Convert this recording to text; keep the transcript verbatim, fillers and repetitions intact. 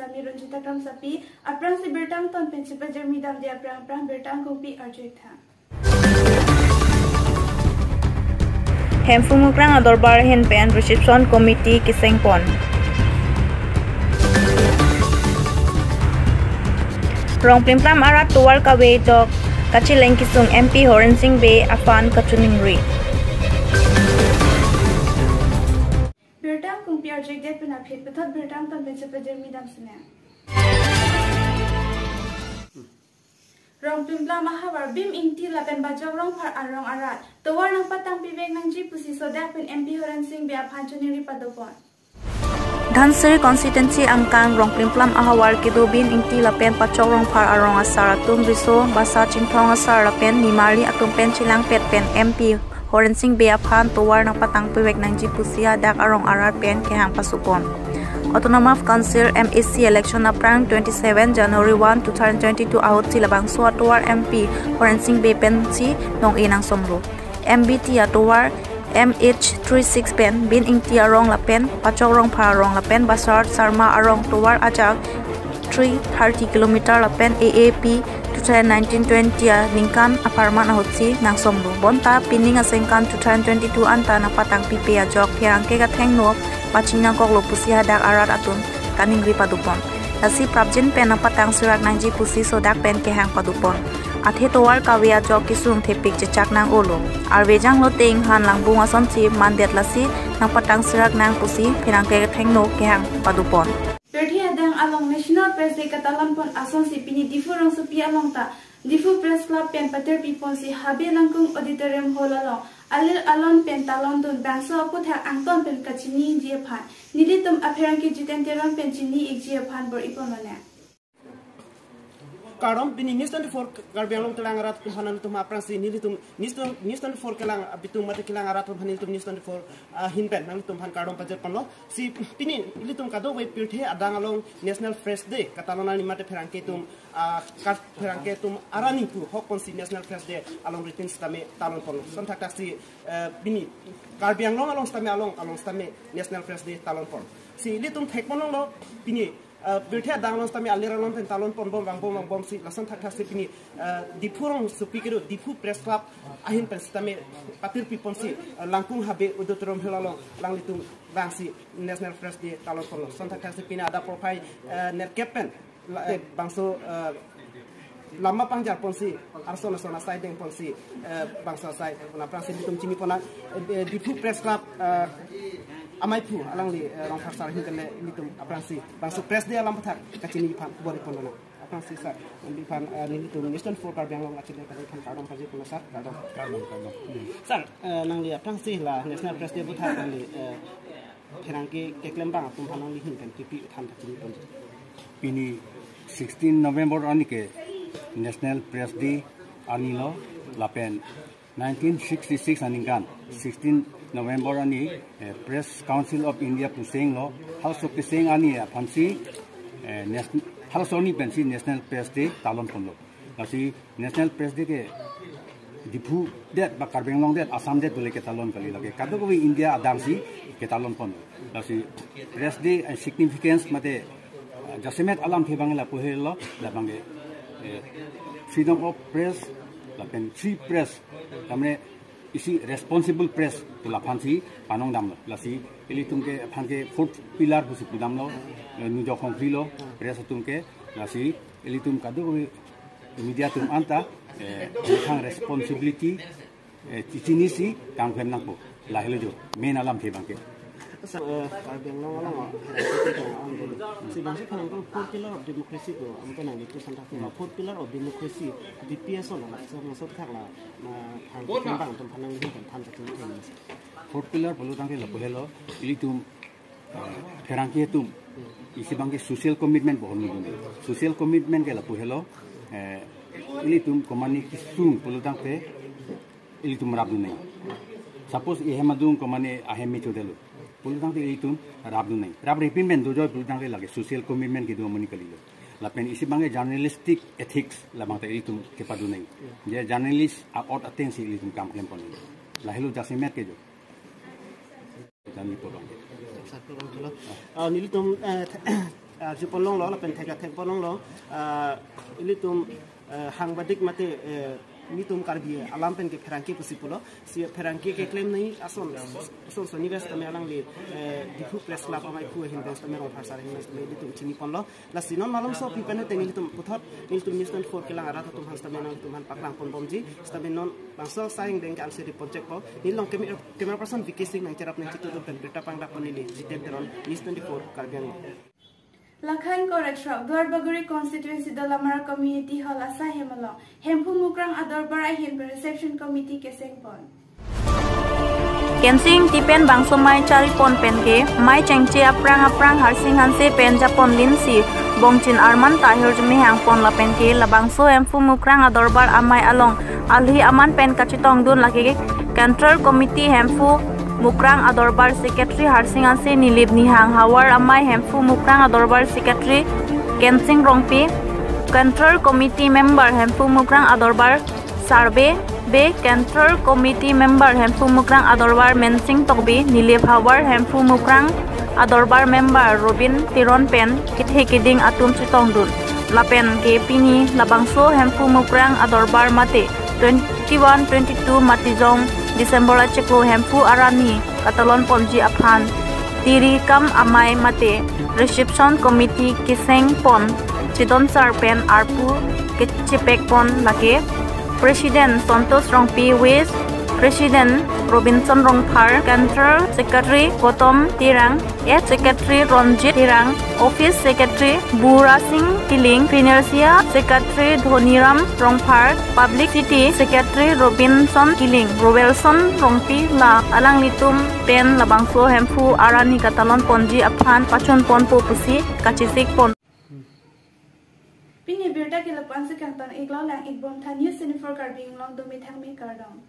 Kami Ranjita Kramsapi, aphrangsi birta angton pen chepajirmi damji aphrang aphrang birta angkungpi arju-ik tha. Hemphu Mukrang adorbar ahin pen reception committee kesengpon. Rongplimplam arat tovar kave ajok kacheleng kesung M P Horen Sing Bey aphan kachiningri. Birta angkungpi arju-ik det pen aphi puthot birta angton pen chepajirmi dam sene. Rongplimplam ahavar Bhim Ingti lapen Bachok Rongphar arong arat tovar nangpatangpi vek nangji pusi sodak pen M P Horen Sing Bey aphan chiningri padopon. Dhansiri constituency angkang Rongplimplam ahavar kedo Bhim Ingti lapen Bachok Rongphar arong asar atum riso basa Chinthong asar lapen nimarli atum pen chelangpet pen M P Horen Sing Bey aphan tovar nangpatangpi vek nangji pusi hadak arong arat pen kehang pasupon. Autonomous Council M A C election aphrang twenty-seven January one, two thousand twenty-two ahutsi labangso atovar M P Horen Sing Bey pensi nong-e nangsomlo. M B T atovar M H three six pen Bhim Ingti arong lapen Bachok Rongphar arong lapen Basar Sarma arong tovar ajak three thirty kilometer lapen A A P two thousand nineteen twenty aningkan apharman ahutsi nangsomlo. Bonta pining asengkan two thousand twenty-two anta nangpatangpipe ajok pherangke kathengno pachiningkoklo pusi hadak arat atum kaningri padopon. Lasi prapjin pen nangpatang sirak nangji pusi sodak pen kehang padopon. Athe tovar kave ajok kesung thepik chechak nang-olo. Arve janglo teng han langbung asonsi mandet lasi nangpatang sirak nang pusi pherangke kathengno kehang padopon. Pirthe adang along National Press Day katalonpon asonsi pini Diphu rongsopi along ta Diphu Press Club pen patirpiponsi Habe Langkung Auditorium Hall along alir alon pen talondun bangso aputhak angton pen kachiniji aphan nelitum apherangke Jiten Teron pen chini-ikji aphan bor-iponlonang. Kardom, pini News twenty-four Karbi Anglong kelang arat atum aphan nangtum aphrangsi nelitum News twenty, News twenty-four kelang abitung mate kelang arat atum aphan nelitum News twenty-four ahin pen nangtum aphan kardom pajirponlo. Si pini ilitum kadokave pirthe adang along National Press Day katalon ani mate pherangke atum, ah, kas pherangke atum arni pu hokponsi National Press Day along routine sitame talonponlo. Sonthak thaksi, eh, pini Karbi Anglong along sitame along along sitame National Press Day talonpon. Si ilitum thekponlonglo pini, eh, pirthe adang along sitame alir alon pen talonponbom vangbom vangbomsi lason thakthak si pini, eh, Diphu rongsopi kedo Diphu Press Club ahin pen sitame patirpiponsi, eh, Langkung Habe Auditorium Hall along alanglitum vangsi National Press Day talonponlo. Sonthak thaksi pini adap porphai, eh, nerkep pen la, eh, bangso, eh, lamba pangjarponsi arson ason asai dengponsi, eh, bangso asai pon aphrangsi nelitum chiniponang, eh, Diphu Press Club, eh, amaiphu alangli, eh, Rongphar sar ahin pen nelitum aphrangsi bangso Press Day alam aputhak kachini aphan bor-iponlonang. Aphrangsi sir, nangli aphan, eh, nelitum News twenty-four Karbi Anglong achile kadai aphan kardom pajirponlo sir, kardom. Kardom, kardom. Sir, eh, nangli aphrangsi la National Press Day aputhak nangli, eh, pherangke keklembang atum aphan nangli ahin pen kepi than kachiniponji. Pini sixteen November arni ke National Press Day arnilo lapen nineteen sixty-six aningkan sixteen November arni, eh, Press Council of India pu senglo, halaso keseng arni aphansi, eh, nas-, halaso arni pensi National Press Day talonponlo. Lasi National Press Day ke Diphu det ba Karbi Anglong det, Assam det pule ketalon kali, lake kadokave India adangsi ketalonpon. Lasi Press Day, eh, significance mate, eh, jasemet alamthe abang lapu helo, labang ke, eh, freedom of press, lapen free press, tamne isi responsible press pu laphansi panong damlo. Lasi ilitum ke aphan ke fourth pillar pusi pudamlo, eh, nujok hongkrilo press atum ke. Lasi ilitum kadokave media atum anta, eh, methang responsibility, eh, chichinisi kam klem nangpo. Lahelo jo main alamthe abang ke. Sir, eh, Karbi Anglong along, eh, si bangso pherangke fourth pillar of democracy ko, ang ko nangli tu santa ko, fourth pillar of democracy, D P S olo, so maksud thak la, na, pherangke kembang atum aphan nangli kan than kachini. Fourth pillar pulo tangte lapu helo, ilitum, eh, pherangke atum isi abang ke social commitment bohon ni. Social commitment ke lapu helo, eh, ilitum komane kesung pulo tangte ilitum rapdun nang. Suppose ihem adung komane ahem me chodelo pulo tangte ilitum rapdun nang. Raprek pen pen dojoi pulo tangte lake social commitment kedo amonit kalilo. Lapen isi abang ke journalistic ethics labang ta ilitum kepadun nang. Je journalist a-ot atengsi ilitum kam klempon nang. Lahelo jasemet ke jo. Janji pu abang. Satu orang dulu. Ah, nelitum, eh, Arjupon longlo, lapen thek thekpon longlo, ah, ilitum, eh, hangbadik mate, eh, nelitum Karbi alam pen ke pherangke pusi pulo, si pherangke keklem nangji ason, ason sonives tame alangli, eh, Diphu Press Club amei aphu ahin pen tame Rongphar sar ahin pen tame ilitum chiniponlo. Lasi non malomso aphi pen tame nelitum puthot, nelitum News twenty-four kelang arat atum aphan tame nangtum aphan paklangponbomji, tame non bangso asai angdeng ke alsi ripon chekpo. Neli along camera, camera person Vicky Singh nangcherap nangchitudun pen birta pangdakpon neli Jiten Teron, News twenty-four Karbi Anglong. Lakhan Koreksrok, Duarbagori Constituency Dolamara Community Hall asai hem along Hemphu Mukrang Adorbar ahin pen Reception Committee kesengpon. Kensing Ingti pen bangso amei charipon pen ke, amei chengche aphrang aphrang Harsing Hanse pen japon linsi, Bongchin Arman ta ahirjume hangpon lapen ke, labangso Hemphu Mukrang Adorbar amei along, alhi aman pen kachetongdun lake, Central Committee Hemphu Mukrang Adorbar Secretary Harsing Hanse, Nilip Nihang Havar amei Hemphu Mukrang Adorbar Secretary Kensing Rongpi, Central Committee Member Hemphu Mukrang Adorbar Sarbe Bey, Central Committee Member Hemphu Mukrang Adorbar Mensing Tokbi, Nilip Havar Hemphu Mukrang Adorbar Member Robin Teron pen kethe keding atum chetongdun. Lapen ke pini labangso Hemphu Mukrang Adorbar mate twenty-one twenty-two Matijong December achiklo Hemphu arani katalonponji aphan tiri kam amei mate Reception Committee kesengpon, chedon sar pen arpu kechepekpon lake President Santosh Rongpi, Vice President Robinson Rongphar, Central Secretary Gautam Terang, Secretary Ronjit Terang, Office Secretary Bura Singh Kiling, Financial Secretary Dhoniram Rongphar, Publicity Secretary Robinson Kiling, Roelson Rongpi la alanglitum pen labangso Hemphu arani katalonponji aphan pachunponpo pusi kachesikpon. Pini birta ke lapu-an si kangton-iklo, lang-ikbomtha. News twenty-four Karbi Anglong, domi thangmi, kardom.